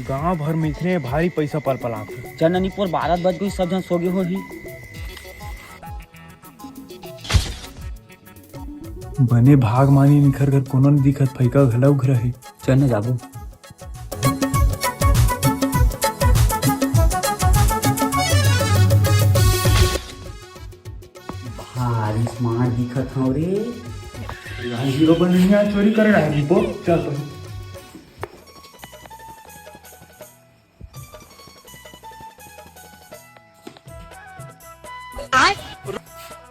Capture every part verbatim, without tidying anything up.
गांव भर में इसने भारी पैसा पलपलात हे। चल न निपोर, बारह बज गे, सब झन सो गे होही। बने भाग मानी, निखर घर कोनो नइ दिखत, फइका घला उघरा हे। चल न जाबो। भारी smart दिखत हव रे। यार, हीरो बने नइ आय, चोरी करे आय निपोर। चल तो।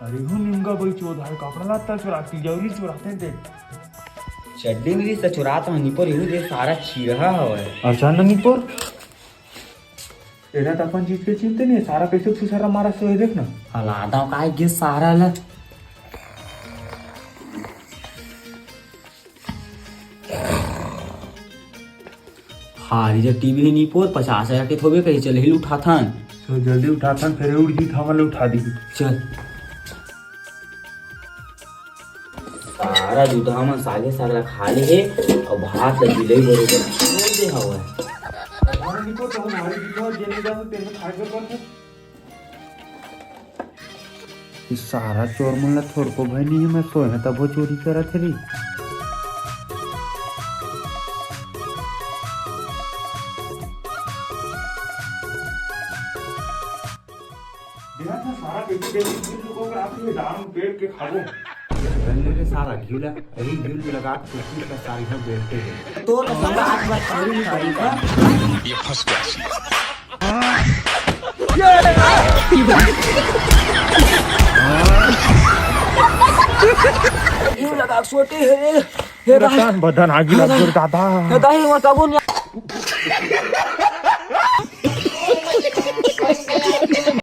अरे हो निमगा भाई चोद हे, कपड़ा लत्ता चुराथे, जरूरी चुराथे ते। चड्डी मिली से चुरात हव निपोर, एहू दे सारा चीरहा हवय। अरे चल न निपोर, एला त अपन चीज के चिंता नइ हे, सारा कइसे फुसरा मारा सोहे देख न। हला दव काय गे सारा ला। हारी जा टीवी हे निपोर, पचास हजार के थोबे कही, चल ही उठाथन। चल जल्दी उठाथन, फेर उठ जी, हमन ल उठा दी। चल। सारा दूधा मन सागे साग ला खा ले हे, अउ भात ला बिलई बरोबर छोड़ दे हवय। अरे निपोर, तो हमारी दिखा, जेने जाबो तेने खाए के पड़थे। ये सारा चोर मन ला थोड़को भय नइ हे, मैं सोए हंव तभो चोरी करत हे रे। देखत हस सारा कइसे कइसे घिव लुको के आथे, डाल पेट के खाबो। गन्ने के सारा घिव ला, अही घिव लगा के कुर्सी का सारी हम बेचते हैं। तोर सारा आज बार चोरी नहीं करी का? ये फंस गया। घिव लगा के सोते हे। हे दाई। बदन आगी लग गे दादा। हे दाई, वो कबून